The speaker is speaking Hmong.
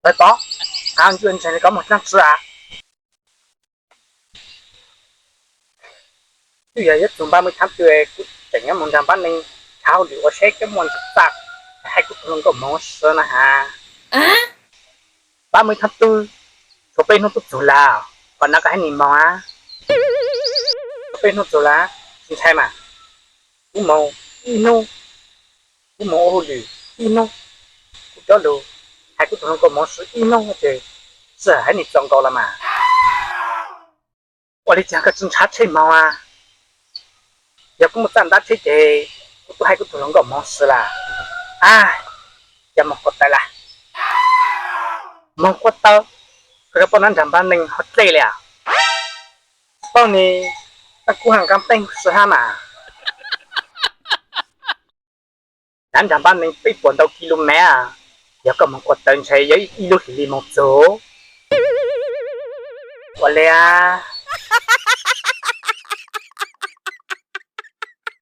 Lawv tod, av ntsuag ntseeg li koj moog tlaab tsi a? Twb yog yuav txug npaj mej thaab tw, kuv tseem nyob moog nraag npab neeg thaab hauj lwm ua saib cov muaj ntsis txaj, hais kuv tug hluas nkauj moog ua si na has. Npab mej thaab tw, tshuav peb hnub tub txug lawm, qhov no koj hais nij moog a? Tshuav peb hnub txug lawm, tsis ntshai mas. Kuv moog ib hnub, kuv moog ua hauj lwm ib hnub, kuv cov lug hais kuv tug hluas nkauj moog ua si ib hnub ces txawm hais nij txaus nkaus lawm mas. Ua li caag koj tsi nrhav tsheb moog a? Yog kuv muaj txaj ntab tsheb ces kuv tub hais kuv tug hluas nkauj moog ua si lawm. A, yog moog quas tawv lawm, moog quas tawv, koj paub nab nraag npab neeg ho dlej li a? Tsis paub ne, tab kuv has nqaa teeb huv si hab mas. Nab nraag npab neeg peb puas ntau ki lu mev, yog koj moog quas tawv ntshe yog ib lub hlis li moog txug. Ua li a,